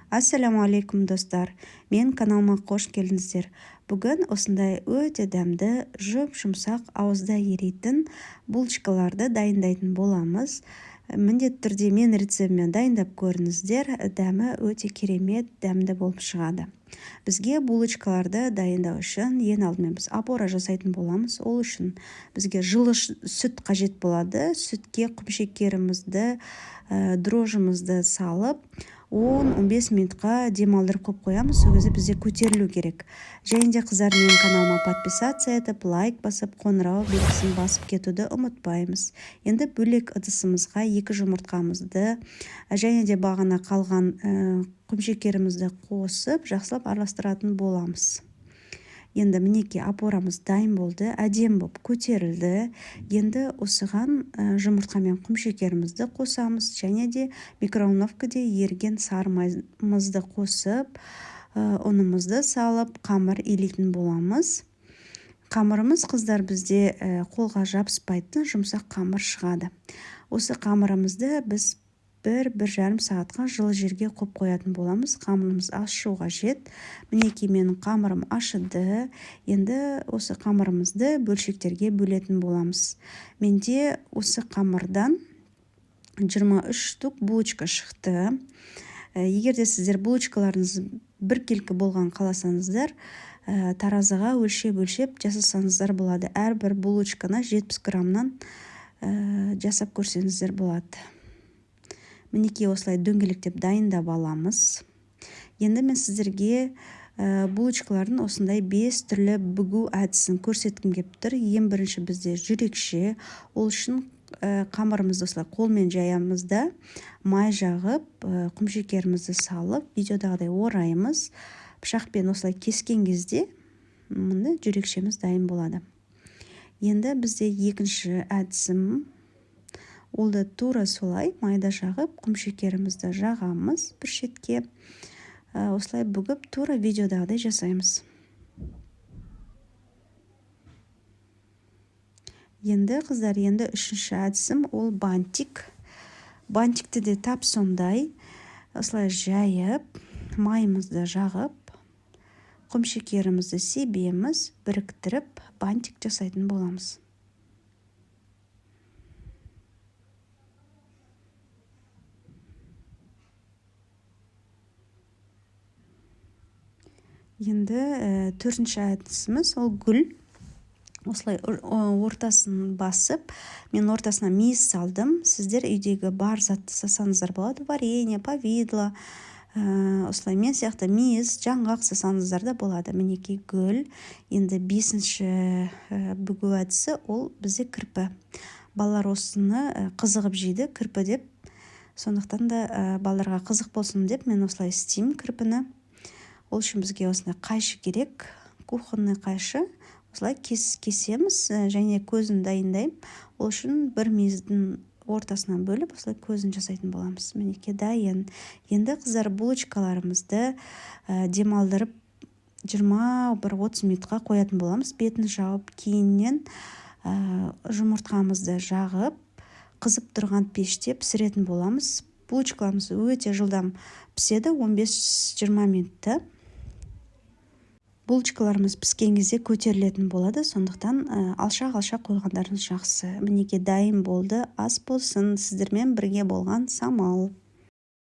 Ассаляму достар! Мен каналыма қош келдіңіздер. Бүгін осындай өте дәмді, жұп-жұмсақ, ауызда ерейтін булочкаларды дайындайтын боламыз. Міндетті түрде мен рецептімен дайындап көріңіздер, дәмі өте керемет, дәмді болып шығады. Бізге булочкаларды дайындау үшін ең алдымен біз опора жасайтын боламыз. Ол үшін бізге жылы сүт қажет болады. Сүтке құмшекерімізді, дрожжымызды салып, 10-15 минутқа демалдырып қойып қоямыз. Сол кезде бізде көтерілу керек. Және де, қыздар, менің каналыма подписаться етіп, лайк басып, қоңырау белгісін басып кетуді ұмытпаймыз. Енді бөлек ыдысымызға 2 жұмыртқамызды және де бағана қалған құмшекерімізді қосып, жақсылап араластыратын боламыз. Енді, мінекей, опорамыз дайын болды, әдемі болып көтерілді. Енді осыған жұмыртқа мен құмшекерімізді қосамыз және де микроволновкаде еріген сары майымызды қосып, ұнымызды салып, қамыр илейтін боламыз. Қамырымыз, қыздар, бізде қолға жабыспайтын жұмсақ қамыр шығады. Осы қамырымызды біз 1-1,5 сағатқа жылы жерге қойып қоятын боламыз. Қамырымыз ашу қажет. Мінекей, менің қамырым ашыды. Енді осы қамырымызды бөлшектерге бөлетін боламыз. Менде осы қамырдан 23 штук булочка шықты. Егер де сіздер булочкаларыңыз біркелкі болған қаласаңыздар, таразыға өлшеп-өлшеп жасасаңыздар болады. Әрбір булочканы 70 граммнан жасап көрсеңіздер болады. Мінекей, осылай дөңгелектеп дайындап аламыз. Енді мен сіздерге булочкалардың осындай 5 түрлі бүгу әдісін көрсеткім келіп тұр. Ең бірінші бізде жүрекше. Ол үшін қамырымызды осылай қолмен жаямыз да, май жағып, құмшекерімізді салып, видеодағыдай ораймыз. Пышақпен осылай кескен кезде, міне, жүрекшеміз дайын болады. Енді бізде екінші әдісім, ол да тура солай: майда жағып, құмшекерімізді жағамыз бір шетке, осылай бүгіп, тура видеодағыдай жасаймыз. Енді, қыздар, енді үшінші әдісім, ол бантик. Бантикті де тап сондай осылай жайып, майымызды жағып, құмшекерімізді себеміз, біріктіріп, бантик жасайтын боламыз. Енді төртінші әдісіміз, ол гүл. Осылай ортасын басып, мен ортасына мейіз салдым. Сіздер үйдегі бар затты салсаңыздар болады: варенье, повидло, осылай мен сияқты мейіз, жаңғақ салсаңыздар да болады. Мінекей, гүл. Енді бесінші бүгу әдісі, ол бізде кірпі. Балалар осыны қызығып жейді, кірпі деп. Сондықтан да балаларға қызық болсын деп мен осылай істеймін кірпіні. Ол үшін бізге осындай қайшы керек, кухонный қайшы. Осылай кесеміз және көзін дайындаймын. Ол үшін бір мейіздің ортасынан бөліп, осылай көзін жасайтын боламыз. Мінекей, дайын. Енді, қыздар, булочкаларымызды демалдырып, 21-30 минутқа қоятын боламыз, бетін жауып. Кейіннен жұмыртқамызды жағып, қызып тұрған пеште пісіретін боламыз. Булочкаларымыз өте жылдам піседі, 15-20 минутта. Булочкаларымыз піскен кезде көтерілетін болады, сондықтан алшақ-алшақ қойғандарыңыз жақсы. Мінекей, дайын болды. Ас болсын! Сіздермен бірге болған Самал.